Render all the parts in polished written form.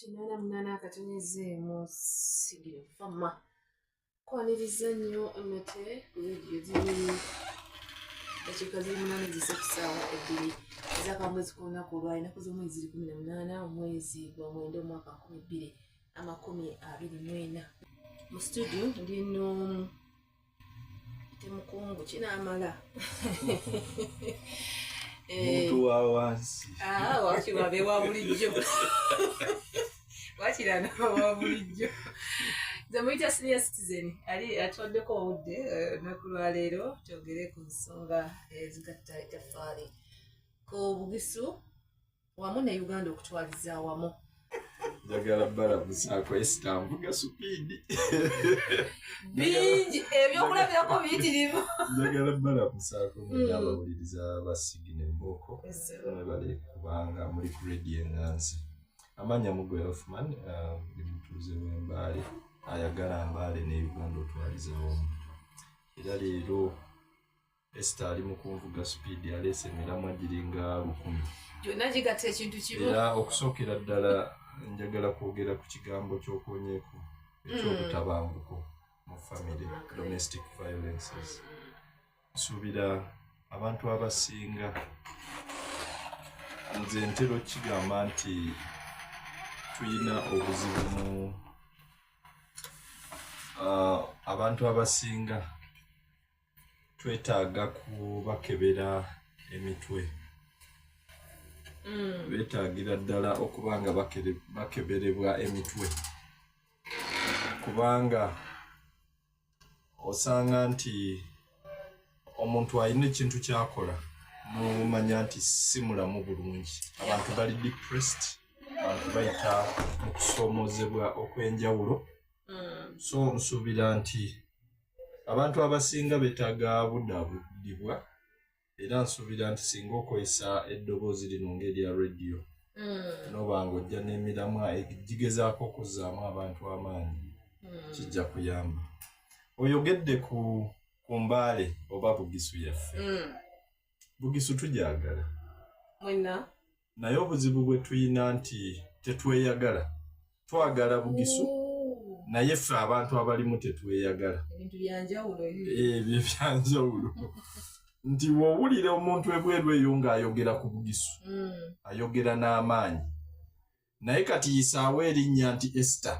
88.0 Sigiro Fama kwaniriza nnyo nate ku rediyo ziri dakiika ziri 8 zise ku ssaawa 2 ez'akawungeezi k'olunaku olwa ennaku z'omwezi ziri 18 omwezi gwa 9 omwaka 2024. Mu studio ndi n'omu temukungu kinaamala muntu wa wansi. Ah, wakiri abe wa bulijjo, wakiri anaba wa bulijjo. Nze muyita senior citizen ali atwaddeko obudde olunaku lwaleero twogere ku nsonga ezigatta ettaffaali ku Bugisu wamu ne Uganda okutwaliza awamu. Njagala balamusaako Esita, nvuga speed. Bingi ebyokulabirako biyitirivu. Njagala balamusaako mwenna abawuliriza ba Sigina Embooko, mwebale kubanga muli ku rediyo Eŋŋanzi. Amannya Mugwe Hoffman, ndi mutuuze w'Embaale ayagala Mbaale ne Uganda otwaliza wamu. Era leero Esther ali mu kunvuga speed, aleese emiramwa giringa 1000. Gyonna gigatta ekintu kimu. Era okusookera ddala njagala kwogera ku kigambo ky'okwonyeeko eky'obutabanguko mu family, domestic violences. Nsuubira abantu abasinga, nze ntera okukigamba nti tuyina obuzibu mu abantu abasinga twetaaga kubakebera emitwe. Beetaagira ddala okuba nga bakeberebwa emitwe, kubanga osanga nti omuntu alina ekintu kyakola n'omanya nti si mulamu bulungi. Abantu bali depressed, abantu bayita mu kusoomoozebwa okw'enjawulo. So nsuubira nti abantu abasinga beetaaga budaabudibwa, era nsuubira nti singa okozesa eddoboozi lino ng'erya rediyo noba ng'ojja n'emiramwa egigezaako okuzzaamu abantu amaanyi, kijja kuyamba. Oyogedde ku Mbaale oba Bugisu yaffe. Bugisu tugyagala mwenna, naye obuzibu bwe tuyina nti tetweyagala. Twagala Bugisu, naye ffe abantu abalimu tetweyagala. Ebintu byanjawulo. Ebyo byanjawulo nti bw'owulira omuntu ebweru eyo ng'ayogera ku Bugisu, ayogera n'amaanyi, naye kati yisaawo erinnya nti Esther,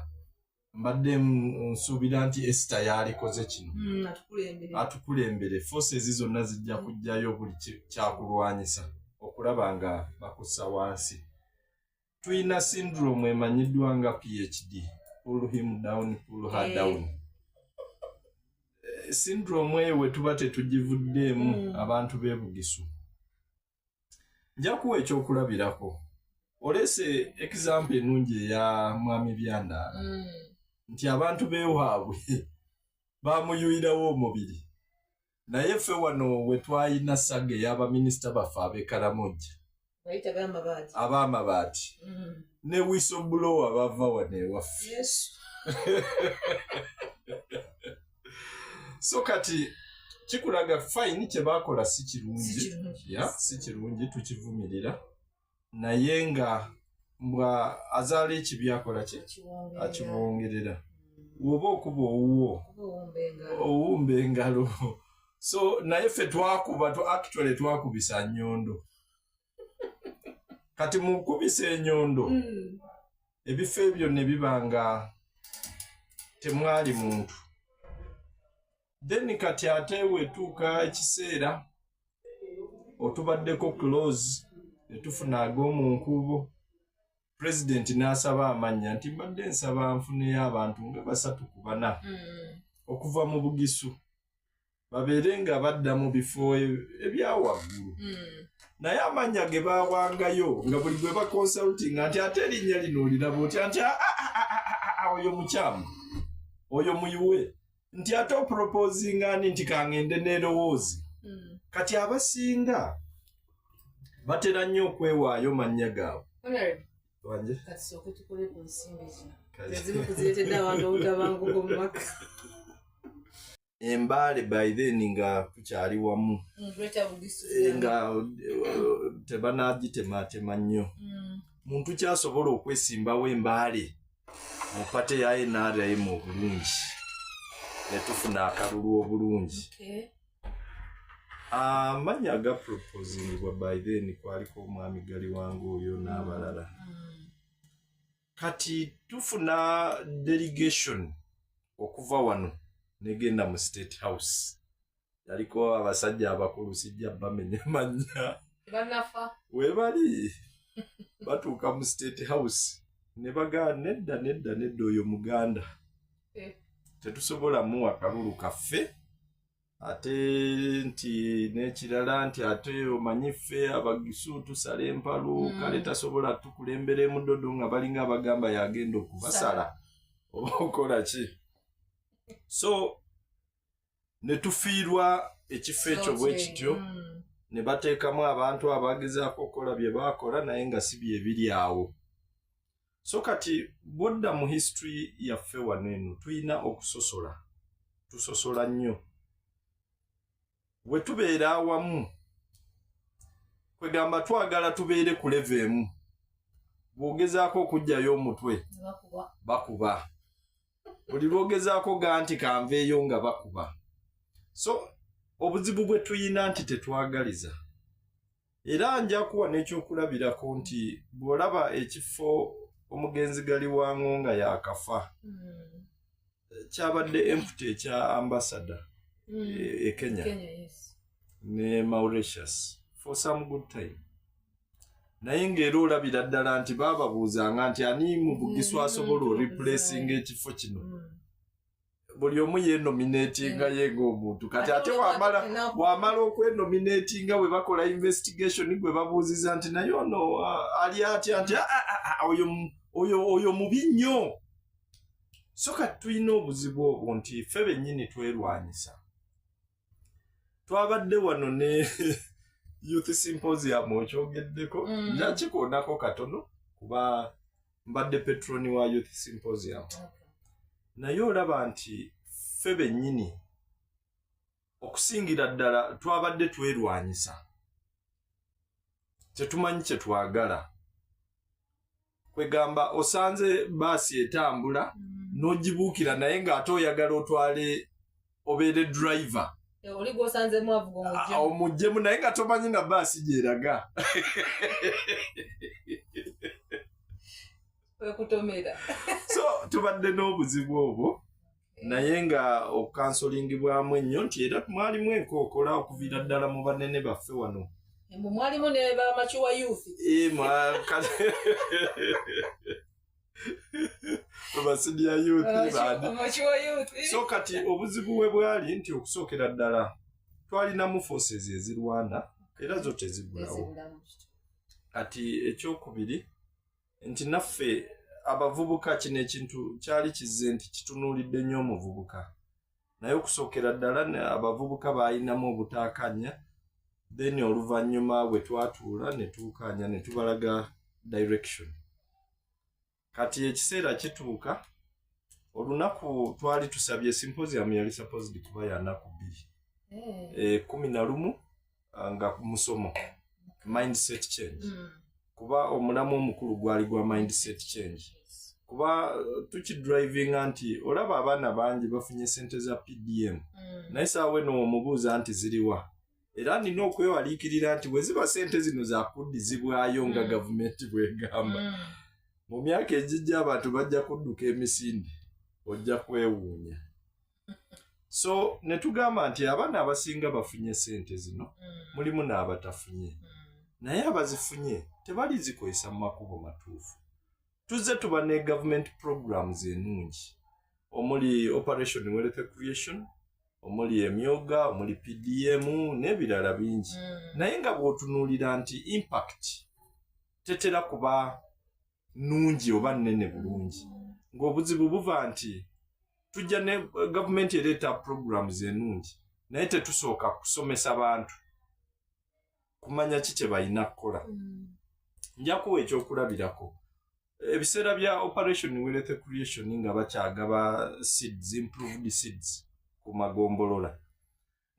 mbadde nsuubira nti Esther yalikoze kino, atukulembere. Atukulembere, forces zonna zijja kujjayo buli kyakulwanyisa okulaba nga bakussa wansi. Tuyina syndrome emanyiddwa nga PhD, pull him down, pull her down. Syndrome eyo we tuba tetugivuddeemu, abantu b'e Bugisu. Nja kuwa ekyokulabirako. Oleese example ennungi eya Mwami Byandaala, nti abantu beewaabwe bamuyuyirawo omubiri, naye ffe wano we twalina saga ey'abaminisita baffe ab'e Karamoja bayita b'amabaati. Ab'amabaati ne whistleblower bava wano ewaffe. So kati kikulaga fine kye baakola si Si kirungi. kirungi. Ya, si kirungi, tukivumirira, naye nga mbwa azaala ekibi akola ki? Akiwongerera. Akiwongerera. Woba okuba owuwo, Kuba owumba engalo. Owumba engalo. So naye ffe twakuba actually twakubisa nyondo. Kati mukubisa enyondo, ebifo ebyo ne biba nga temwali muntu. Then kati ate wetuuka ekiseera otubaddeko close ne tufuna ag'omu nkuubo, pulezidenti n'asaba amannya nti mbadde nsaba nfuneyo abantu nga 3 ku 4 okuva mu Bugisu babeere nga badda mu bifo ebya waggulu. Naye amannya ge baawangayo nga buli gwe baconsultinga nti ate erinnya lino oliraba otya? Nti "Ah, ah, ah, ah, ah, ah, oyo mukyamu, oyo muyiwe." Nti ate oproposinga ani? Nti kangende n'erowoozi. Kati abasinga batera nnyo okwewaayo mannya gaabwe. Honorable, Wanje. Kati sooke tukole ku nsimbi zino. Kale. Ezimu kuzireetedde abantu obutabanguko mu maka. Embaale by then nga tukyali wamu, Greater Bugisu. Nga tebanagitematema nnyo. Muntu kyasobola okwesimbawo embaale mu party ya NRM obulungi, ne tufuna akalulu obulungi. Amannya aga proposingibwa by then kwaliko omwami Galiwango oyo n'abalala. Kati tufuna delegation okuva wano negenda mu State House, yaliko abasajja abakulu, sijja bamenya mannya. Banafa. Webali batuuka mu State House ne bagaa, "Nedda, nedda, nedda, oyo Muganda." Tetusobola muwa kalulu kaffe. Ate nti n'ekirala nti ate omanyi ffe Abagisu tusala empalu. Kale tasobola tukulembera emudodo, nga balinga abagamba yagenda okubasala oba okola ki. So ne tufiirwa ekifo ekyo bwe kityo. Ne bateekamu abantu abagezaako okukola bye baakola, naye nga si bye biri awo. So kati bwodda mu history yaffe wano eno, tulina okusosola, tusosola nnyo. Bwe tubeera awamu, kwegamba twagala tubeere ku level emu, bw'ogezaako okuggyayo omutwe, Bakuba. bakuba. Buli lwogezaako ga nti kanveeyo, nga bakuba. So obuzibu bwe tuyina nti tetwagaliza. Era nja kuwa n'ekyokulabirako nti bw'olaba ekifo omugenzi Galiwango nga yakafa, kyabadde empty ekya ambassador e Kenya Kenya, yes. ne Mauritius for some good time, naye ng'era olabira ddala nti baababuuzanga nti ani mu Bugisu asobola oreplacinga ekifo kino. Buli omu yeenominatinga ye ng'omuntu. Kati ate wamala okwenominatinga, bwe bakola investigation, gwe babuuziza nti naye ono ali atya, nti "Ah, ah, ah, oyo mubi nnyo." So kati tulina obuzibu obwo nti ffe bennyini twerwanyisa. Twabadde wano ne youth symposium, okyogeddeko. Njakikoonako katono kuba mbadde patron wa youth symposium. Naye olaba nti ffe bennyini okusingira ddala twabadde twerwanyisa, tetumanyi kye twagala. Kwegamba osanze baasi etambula n'ogibuukira, naye ng'ate oyagala otwale obeere driver. Oli gwosanzemu avuga, omuggyemu. Omuggyemu, naye nga tomanyi na baasi gyeraga. Wekutomera. So tubadde n'obuzibu obwo, naye nga okukansolingibwamu ennyo nti era mwalimu enkookola okuviira ddala mu banene baffe wano. Mbu mwalimu ne ba mature youth. Ba senior youth bandi. Mature youth. So kati obuzibu we bwali nti okusookera ddala twalinamu forces ezirwana, era zo tezigulawo. Ezibulamu. Kati ekyokubiri nti naffe abavubuka, kino ekintu kyali kizze nti kitunuulidde nnyo omuvubuka, naye okusookera ddala abavubuka baalinamu obutaakanya. Then oluvannyuma bwe twatuula ne tuukanya ne tubalaga direction. Kati ekiseera kituuka, olunaku twali tusabye symposium yali supposed kuba ya nnaku 2, 11 nga musomo mindset change, kuba omulamu omukulu gwali gwa mindset change, kuba tukidrivinga nti olaba abaana bangi bafunye sente za PDM, naye saawa eno omubuuza nti ziriwa, era nina okwewaliikirira nti bwe ziba sente zino zakuddizibwayo nga gavumenti bwegamba, mu myaka egijja abantu bajja kudduka emisinde, ojja kwewuunya. So ne tugamba nti abaana abasinga bafunye sente zino, mulimu n'abatafunye, naye abazifunye tebali zikozesa mu makubo matuufu. Tuzze tuba ne government programs ennungi omuli Operation Wealth Creation, omuli emyoga, omuli PDM n'ebirala bingi, naye nga bw'otunuulira nti impact tetera kuba nnungi oba nnene bulungi, ng'obuzibu buva nti tujja ne gavumenti ereeta programs ennungi, naye tetusooka kusomesa bantu kumanya ki kye balina kukola. Nja kuwa ekyokulabirako: ebiseera bya Operation Wealth Creation, nga bakyagaba seeds, improved seeds ku magombolola,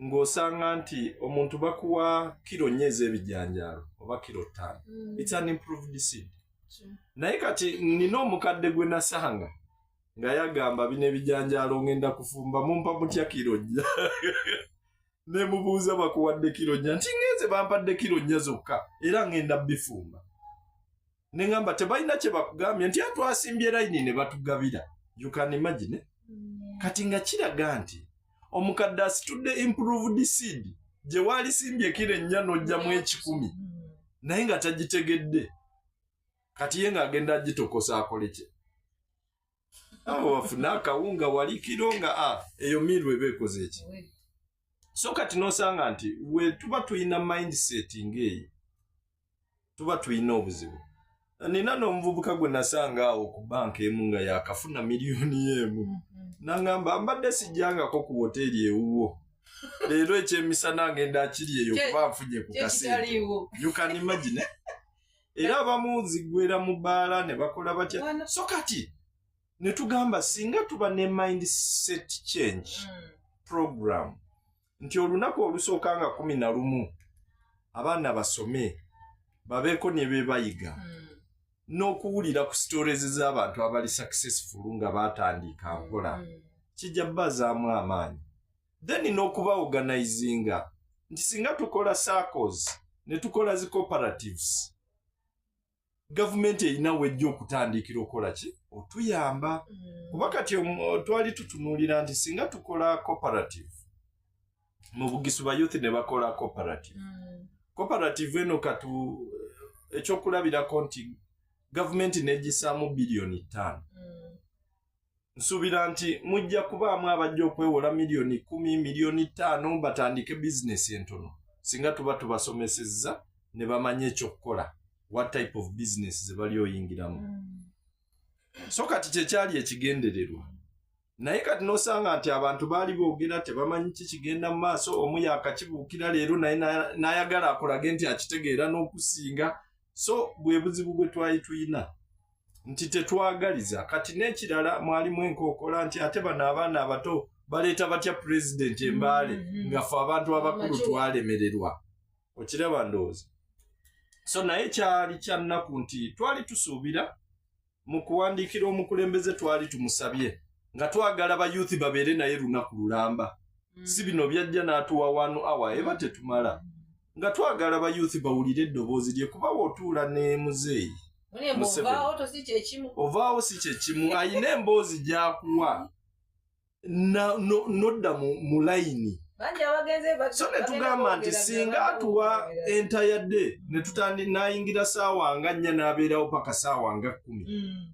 ng'osanga nti omuntu bakuwa kiro 4 ez'ebijanjaalo oba kiro 5. It's an improved seed. Naye kati nina omukadde gwe nasanga nga yagamba, "Bino ebijanjaalo ngenda kufumba, mumpa mutya kiro 4?" Nemubuuza, "Bakuwadde kiro 4?" Nti, "Ngenze bampadde kiro 4 zokka, era ngenda bifumba." Neŋŋamba, "Tebalina kye bakugambye?" Nti, "Atwasimbye layini ne batugabira." You can imagine, eh? Kati nga kiraga nti omukadde asitudde improved seed gye waalisimbye kiro 4 n'ojjamu 100, naye nga tagitegedde. Kati ye ng'agenda agitokosa akole ki? Abo bafune akawunga wali kiro nga a eyo miiru eba ekoze eki. So kati n'osanga nti we tuba tulina mindset ng'eyo, tuba tulina obuzibu. Nina n'omuvubuka gwe nasanga awo ku banka emu nga yakafuna miliyoni 1. Naŋŋamba, "Mbadde sijjangako ku woteeri ewuwo, leero ekyemisana ngenda akiri eyo kuba nfunye ku kasente." You can imagine, eh? Era abamu ziggwera mu bbaala ne bakola batya. So kati ne tugamba singa tuba ne mindset change program nti olunaku olusooka nga 11 abaana basome, babeeko ne be bayiga n'okuwulira ku stories z'abantu abali successful nga baatandika mpola, kijja bbazaamu amaanyi. Then n'okuba organizinga nti singa tukola SACCOs ne tukola zi cooperatives, gavumenti erina wejja okutandikira okukola ki, otuyamba. Kuba kati twali tutunuulira nti singa tukola cooperative mu Bugisu, ba youth ne bakola cooperative, cooperative eno katu ekyokulabirako nti gavumenti negisaamu biliyoni 5, nsuubira nti mujja kubaamu abajja okwewola miliyoni 10, miliyoni 5, batandike bizinesi entono, singa tuba tubasomesezza ne bamanya ekyokukola, what type of business ze bali oyingiramu. So kati kyekyali ekigendererwa. Naye kati n'osanga nti abantu baali boogera tebamanyi ki kigenda mu maaso. Omu yakakibuukira leero, naye n'ayagala akulage nti akitegeera n'okusinga. So bwe buzibu bwe twali tuyina nti tetwagaliza. Kati n'ekirala, mwalimu enkookola nti ate bano abaana abato baleeta batya pulezidenti Embaale nga ffe abantu abakulu twalemererwa? Okiraba, ndowooza. So naye kyali kya nnaku nti twali tusuubira mu kuwandiikira omukulembeze, twali tumusabye nga twagala ba youth babeere naye lunaku lulamba, si bino byajja n'atuwa one hour eba tetumala, nga twagala ba youth bawulire eddoboozi lye. Kuba wootuula ne muzeeyi Museveni, ovaawo tosi kyekimu. Ovaawo si kyekimu. Ayina emboozi gy'akuwa nodda mu layini. Bangi abagenze So ne tugamba nti singa atuwa entire day, ne tutandi n'ayingira saawa nga 4 n'abeerawo paka saawa nga 10,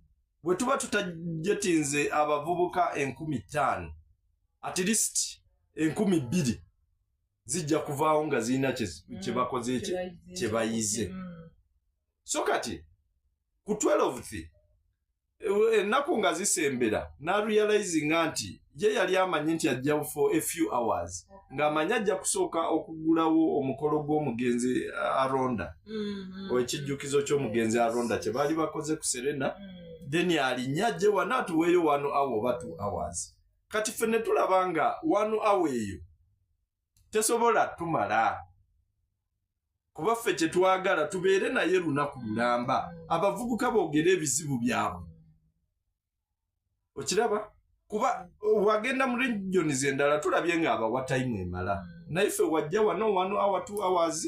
bwe tuba tutajetinze abavubuka 5000, at least 2000 zijja kuvaawo nga zirina kye bakoze kye bayize. So kati ku 12th, ennaku nga zisembera, n'arealizinga nti ye yali amanyi nti ajja for a few hours, ng'amanyi ajja kusooka okugulawo omukolo gw'omugenzi Aronda, ekijjukizo ky'omugenzi Aronda kye baali bakoze ku Serena, then alinnya ajje wano atuweeyo one hour oba 2 hours. Kati ffe ne tulaba nga one hour eyo tesobola tumala, kuba ffe kye twagala tubeere naye lunaku lulamba, abavubuka boogere ebizibu byabwe. Okiraba, kuba wagenda mu regions endala tulabye ng'abawa time emala, naye ffe wajja wano one hour, 2 hours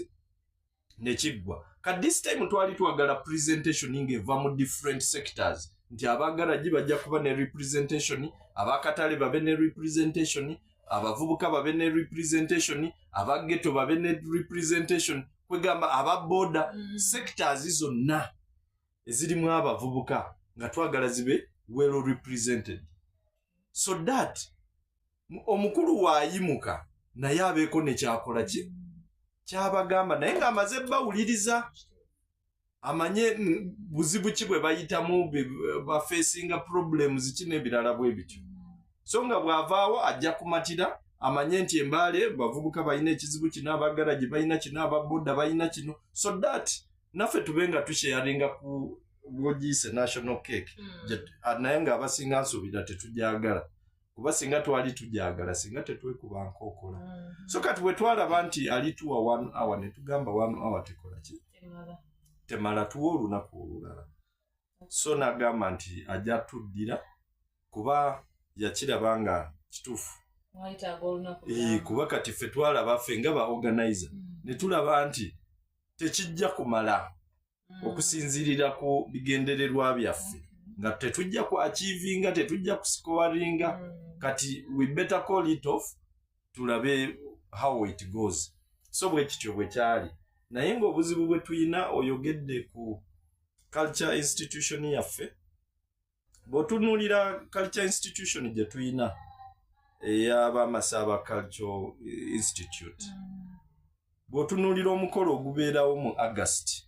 nekiggwa. Ka this time twali twagala presentation ng'eva mu different sectors, nti abagaragi bajja kuba ne representation, abakatale babe ne representation, abavubuka babe ne representation, abageto babe ne representation, kwegamba ababoda, sectors zonna ezirimu abavubuka nga twagala zibe well represented, so that omukulu waayimuka naye abeeko nekyakola ki kyabagamba, naye ng'amaze bawuliriza, amanye buzibu ki bwe bayitamu, bafacinga problems ki n'ebirala bwe bityo. So nga bw'avaawo ajja kumatira, amanye nti Embaale bavubuka balina ekizibu kino, abagaragi balina kino, ababoda balina kino, so that naffe tube nga tusharinga ku bwogiyise national cake. Naye ng'abasinga nsuubira tetujagala, kuba singa twali tujagala singa tetwekuba nkookola. So kati bwe twalaba nti alituwa one hour, ne tugamba one hour tekola ki, temala, tuwa olunaku olulala. So n'agamba nti ajja tuddira kuba yakiraba nga kituufu. Mwayitaaga olunaku. Kuba kati ffe twalaba, ffe nga ba organizer, ne tulaba nti tekijja kumala okusinziirira ku bigendererwa byaffe, nga tetujja ku achievinga, tetujja kuscoringa. Kati we better call it off, tulabe how it goes. So bwe kityo bwe kyali, naye ng'obuzibu bwe tuyina, oyogedde ku culture institution yaffe. Bw'otunuulira culture institution gye tuyina ey'Abamasaaba Cultural Institute, bw'otunuulira omukolo ogubeerawo mu August,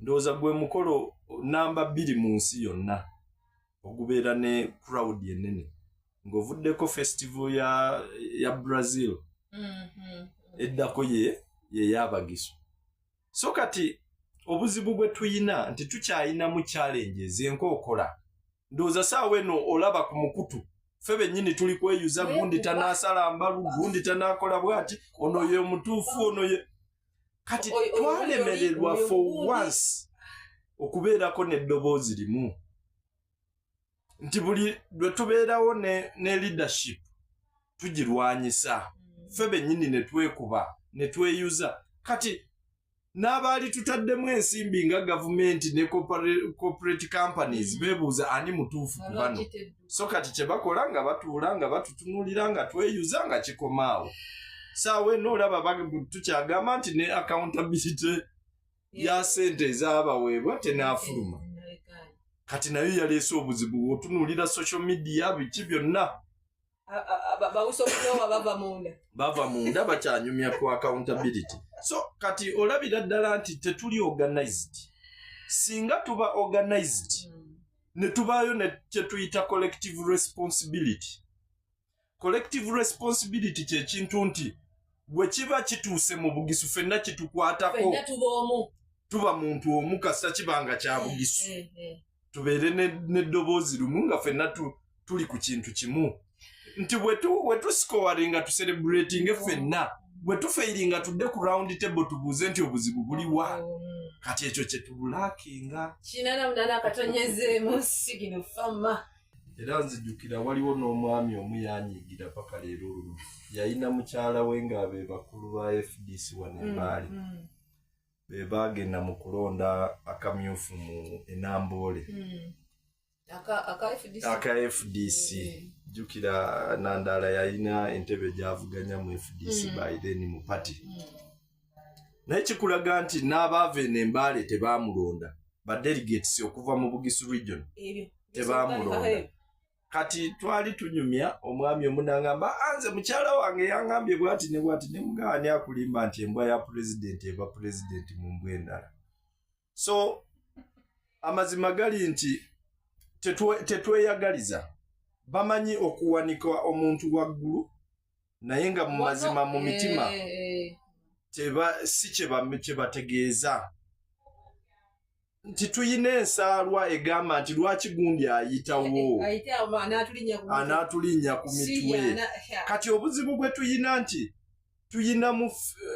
ndowooza gwe mukolo namba 2 mu nsi yonna ogubeera ne crowd ennene, ng'ovuddeko festival ya Brazil. Eddako ye yey'Abagisu. So kati obuzibu bwe tuyina nti tukyayinamu challenges enkookola. Ndowooza saawa eno olaba ku mukutu ffe bennyini tuli kweyuza, gundi tanaasala mbalu, gundi tanaakola bwati, ono ye mutuufu, ono ye. Kati twalemererwa for once okubeerako n'eddoboozi limu, nti buli lwe tubeerawo ne leadership tugirwanyisa ffe bennyini, ne twekuba ne tweyuza. Kati n'abaali tutaddemu ensimbi nga gavumenti ne corporate companies beebuuza ani mutuufu ku bano. So kati kye bakola nga batuula nga batutunuulira nga tweyuza nga kikomaawo. Saawa eno olaba tukyagamba nti ne accountability ya ssente ezaabaweebwa tenaafuluma. Kati nayo yaleese obuzibu. Otunuulira social media, biki byonna. Bawusokunowa bava munda. Bava munda, bakyanyumya ku accountability. So kati olabira ddala nti tetuli organized. Singa tuba organized ne tubaayo ne kyetuyita collective responsibility. Collective responsibility kyekintu nti bwe kiba kituuse mu Bugisu, ffenna kitukwatako. Ffenna tuba omu. Tuba muntu omu kasita kibanga kya Bugisu. Tubeere n'eddoboozi lumu nga ffenna tuli ku kintu kimu, nti bwe tuscoringa tucelebratinge ffenna, bwe tufailinga tudde ku round table tubuuze nti obuzibu buliwa. Kati ekyo kye tulackinga. 88 sigino fama. Era nzijukira waliwo n'omwami omu yanyiigira paka leero olumu. Yalina mukyala we nga be bakulu ba FDC wano Embaale, be baagenda mu kulonda akamyufu mu Enamboole. Aka FDC. Aka FDC. Jjukira Nandala yalina entebe gy'avuganya mu FDC by then mu party. Naye kikulaga nti n'abaava eno Embaale tebaamulonda, ba delegates okuva mu Bugisu region Ebyo tebaamulonda. Kati twali tunyumya, omwami omu n'angamba, "Anze mukyala wange yaŋŋambye bw'ati ne bw'ati." Ne mugamba, "Ani akulimba nti embwa ya pulezidenti eba pulezidenti mu mbwa endala?" So amazima gali nti tetweyagaliza. Bamanyi okuwanika omuntu waggulu, naye nga mu mazima mu mitima teba si kye bategeeza, nti tuyina ensaalwa egamba nti lwaki gundi ayitawo ayite awo anaatulinnya ku mutwe. Anaatulinnya ku Si mitwe. Kati obuzibu bwe tuyina nti tuyina mu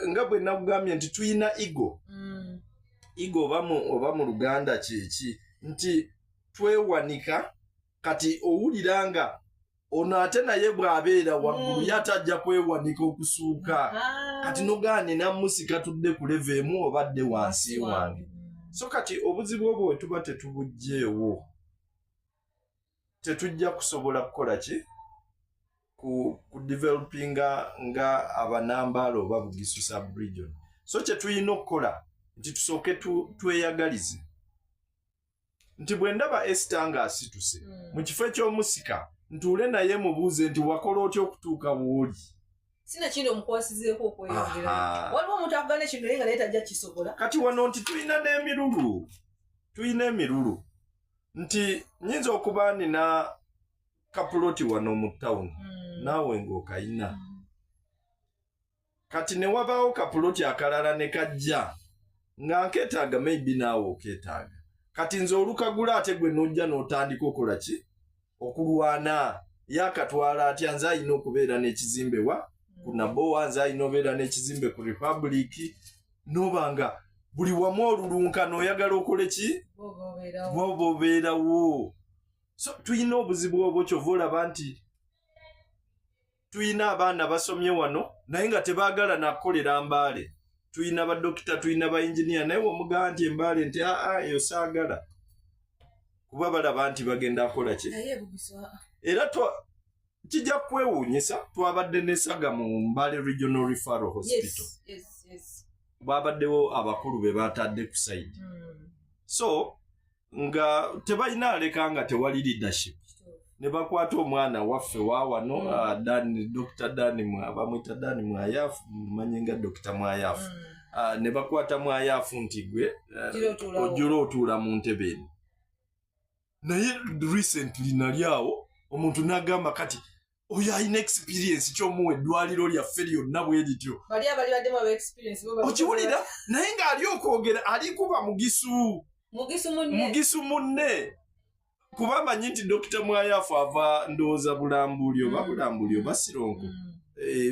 nga bwe nakugambye nti tuyina ego. Ego oba mu Luganda kyeki? Nti twewanika. Kati owulira nga ono ate naye bw'abeera waggulu ye ate ajja kwewanika okusuuka. Kati nogaane namusika tudde ku level emu oba dde wansi wange. So kati obuzibu obwo bwe tuba tetubuggyeewo, tetujja kusobola kukola ki ku developinga nga Abanambaale oba Bugisu sub-region. So kye tulina okukola nti tusooke tweyagalize nti bwe ndaba Esther ng'asituse, mu kifo eky'omusika ntuule naye mubuuze nti wakola otya okutuuka w'oli. Sina kino omukwasizeeko okweyongera. Waliwo omuntu akugana ekintu naye nga naye tajja kisobola. Kati wano nti tulina n'emirulu, tulina emirulu nti nyinza okuba nina kapuloti wano mu tawuni, naawe ng'okayina. Kati ne wabaawo kapuloti akalala ne kajja nga nkeetaaga, maybe naawe okeetaaga. Kati nze olukagula, ate gwe n'ojja n'otandika okola ki? Okulwana yakatwala atya, nze alina okubeera n'ekizimbe wa ku Nabowa, nze alina obeera n'ekizimbe ku Republic, noba nga Buli wamu olulunkano oyagala okole ki? Bwoba obeerawo. So tulina obuzibu obwo, kyova olaba nti tulina abaana basomye wano naye nga tebaagala nakukolera Mbaale. Tulina badokita, tulina bainginiya, naye womugamba nti Embaale, nti aa, eyo saagala, kuba balaba nti bagenda kukola ki. Era kijja kwewuunyisa, twabadde ne saga mu Mbale Regional Referral Hospital. Babaddewo abakulu be batadde ku side. So nga tebalina aleka nga tewali leadership, ne bakwata omwana waffe wa wano, Dan, Dr. Dan, bamwita Dan Mwayafu, manye nga Dr. Mwayafu. Ne bakwata Mwayafu nti gwe ojula otuula mu ntebe eno. Naye recently nali awo, omuntu n'agamba, kati oyo alina experience kyomuwa eddwaliro lyaffe lyonna bwe lityo? Okiwulira? Naye ng'ali okwogera alikuba Mugisu, Mugisu munne, kuba amanyi nti Dokita Mwayafu ava, ndowooza, Bulambuli oba Bulambuli oba Sironko.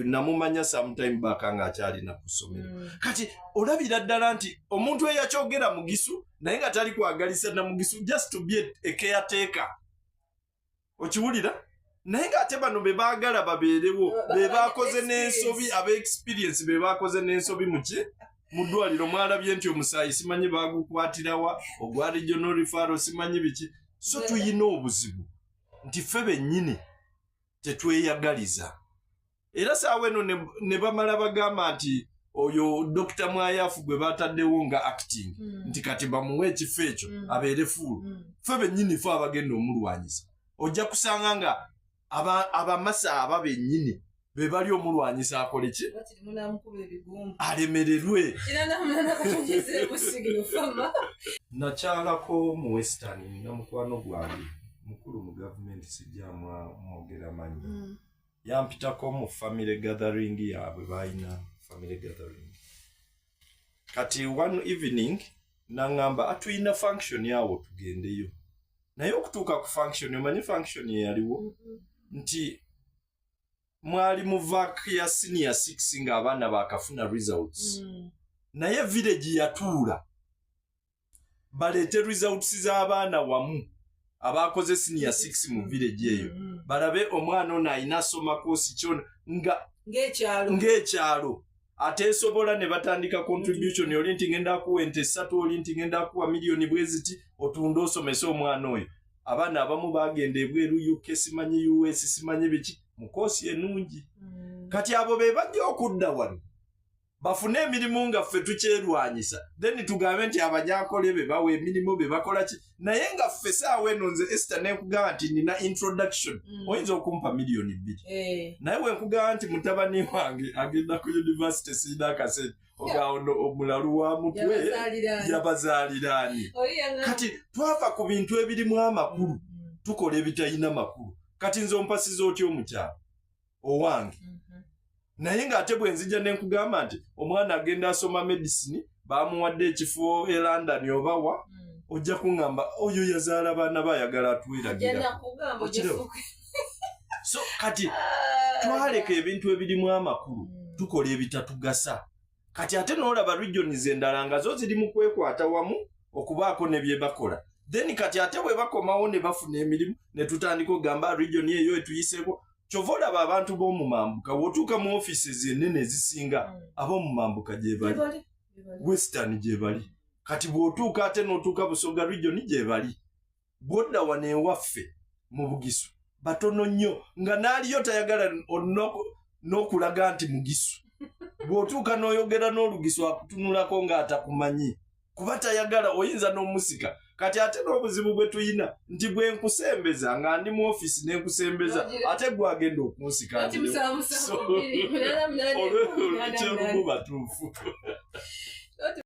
Namumanya sometime back nga akyalina ku ssomero. Kati olabira ddala nti omuntu eyakyogera Mugisu, naye nga tali kwagalisa na Mugisu, just to be a caretaker. Okiwulira? Naye ng'ate bano be baagala babeerewo be bakoze n'ensobi, ab'experience be bakoze n'ensobi muki mu ddwaliro. Mwalabye nti omusaayi simanyi bagukwatirawa ogwa regional referral, simanyi biki. So tuyina obuzibu nti ffe bennyini tetweyagaliza. Era saawa eno ne bamala bagamba nti oyo Dokita Mwayafu gwe bataddewo nga acting, nti kati bamuwe ekifo ekyo abeere full. Ffe bennyini fe abagenda omulwanyisa, ojja kusanga nga abamasa aba bennyini be bali omulwanyisa akole ki? Bakiri munaamukuba ebigumba. Alemererwe. 88 katonyezeebusigino fama. Nakyalako mu Western, nina mukwano gwange mukulu mu gavumenti, sijja mwogera mannya. Yampitako mu family gathering yaabwe, balina family gathering. Kati one evening naŋŋamba, atuyina function awo, tugendeyo. Naye okutuuka ku function, omanyi function eyaliwo nti mwali mu vac ya senior 6 ng'abaana bakafuna results, naye village yatuula baleete results z'abaana wamu abakoze senior 6 mu village eyo, balabe omwana ono alina asoma course kyona nga ng'ekyalo. Ng'ekyalo ateesobola, ne batandika contribution. Oli nti ngenda kuwa ente 3, oli nti ngenda kuwa miliyoni bweziti, otunde osomese omwana oyo. Abaana abamu bagenda ebweru, UK, simanyi US, simanyi biki, mu course ennungi. Kati abo be bajja okudda wano bafune emirimu nga ffe tukyerwanyisa, then tugambe nti Abanyankole be bawa emirimu, be bakola ki, naye nga ffe saawa eno, nze Esther nenkugamba nti nina introduction, oyinza okumpa miliyoni 2, naye wenkugamba nti mutabani wange agenda ku university, siina akasente, oga ono omulalu wa mutwe. Yabazaaliraani. Yabazaaliraani. Oli yanga. Kati twava ku bintu ebirimu amakulu, tukola ebitalina makulu. Kati nze ompasiza otya omukyalo owange, naye ng'ate bwe nzija ne nkugamba nti omwana agenda asoma medicine, bamuwadde ekifo e London obawa, ojja kuŋŋamba oyo yazaala baana bayagala atweragira. Nakugamba. Okiraba? Ojafuuka. So kati twaleka ebintu ebirimu amakulu, tukola ebitatugasa. Kati ate n'olaba regions endala nga zo ziri mu kwekwata wamu okubaako ne bye bakola. Then kati ate bwe bakomawo ne bafuna emirimu, ne tutandika okugamba region eyo etuyiseeko. Kyova olaba abantu b'omumambuka, bw'otuuka mu offices ennene ezisinga, ab'omumambuka gye bali, Western gye bali. Kati bw'otuuka ate n'otuuka Busoga Region, gye bali. Bw'odda wano ewaffe mu Bugisu, batono nnyo, nga n'aliyo tayagala n'okulaga nti Mugisu. Bw'otuuka n'oyogera n'Olugisu, akutunulako ng'atakumanyi, kuba tayagala, oyinza n'omusika. Kati ate n'obuzibu bwe tuyina nti bwe nkusembeza nga ndi mu ofisi nenkusembeza, ate gwe agenda okunsika. Kati 772 888. Olwekyerumu batuufu.